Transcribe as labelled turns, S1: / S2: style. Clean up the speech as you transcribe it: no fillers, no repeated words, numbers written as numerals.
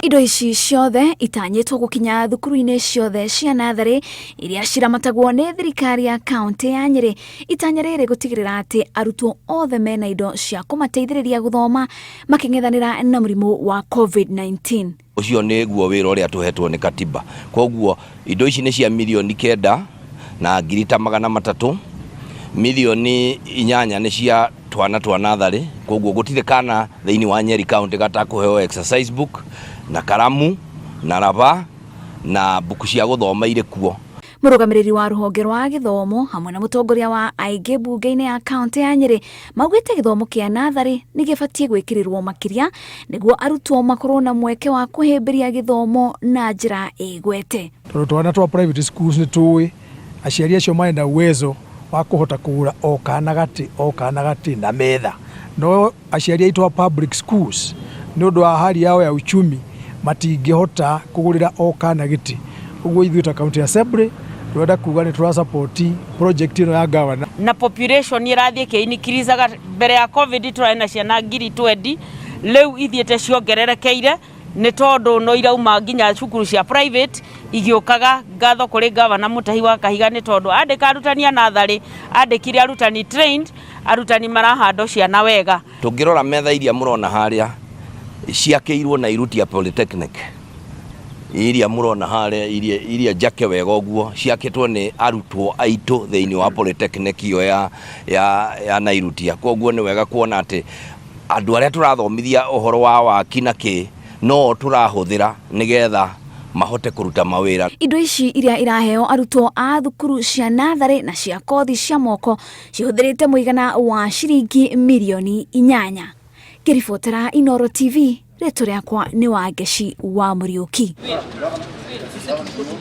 S1: Indo ici ciothe itanyĩtwo gũkinya thukuru-inĩ ciothe cia natharĩ iria ciramatagwo nĩ thirikari ya kaunti ya Nyĩrĩ. Itanya rĩrĩ gũtigĩrĩra atĩ arutwo othe mena indo cia kũmateithĩrĩria gũthoma makĩng'ethanĩra na mũrimũ wa COVID-19.
S2: Ũcio nĩguo wĩra ũrĩa tũhetwo nĩ katiba. Koguo indo ici nĩ cia 9,300,000. 8 milioni nĩ cia twana twa natharĩ. Koguo gũtirĩ kana thĩinĩ wa Nyeri County gatakũheo exercise book na karamu na raba na mbuku cia gũthoma irĩ kuo.
S1: Mũrũgamĩrĩri wa rũhonge rwa gĩthomo hamwe na mũtongoria wa aingĩ mbunge-inĩ ya kaunti ya Nyĩrĩ maugĩte gĩthomo kĩa natharĩ nĩ gĩbatiĩ gwĩkĩrĩrwo makĩria nĩguo arutwo makorwo na mweke wa kũhĩmbĩria gĩthomo na njĩra ĩgwete.
S3: Tondũ twana twa private schools nĩ tũĩ aciari acio marĩ na uwezo wa kũhota kũgũra o kana gatĩ o kana gatĩ na metha, no aciari aitũ a public schools, nĩ ũndũ wa hali yao ya uchumi, matingĩhota kũgũrĩra o kana gĩtĩ. Ũguo ithuĩ ta county assembly tũrenda kuga nĩ tũra support project ĩno ya governor.
S4: Na population ĩrathiĩ ĩkĩ-increasaga. Mbere ya COVID tũrarĩ na ciana 20,000, rĩu ithiĩte ciongererekeire nĩ tondũ no irauma nginya cukuru cia private igĩũkaga. Ngatho kũrĩ gavana Mutahi wa Kahiga nĩ tondũ andĩka arutani a natharĩ, andĩkire arutani trained, arutani marahando ciana wega.
S2: Tũngĩrora metha iria mũrona harĩa ciakĩirwo na Irutia Polytechnic, iria mũrona harĩa iria njake wega ũguo, ciakĩtwo nĩ arutwo aitũ thĩinĩ wa polytechnic ĩyo ya Nairutia. Koguo nĩ wega kuona atĩ andũ arĩa tũrathomithia ũhoro wa waki na kĩ no tũrahũthĩra nĩgetha mahote kũruta mawĩra.
S1: Indo ici iria iraheo arutwo a thukuru cia natharĩ na cia kothi cia moko cihũthĩrĩte mũigana wa ciringi 8 mirioni. Ngĩribotera Inoro TV, rĩtwa rĩakwa nĩ Wangeci wa Mũriũki.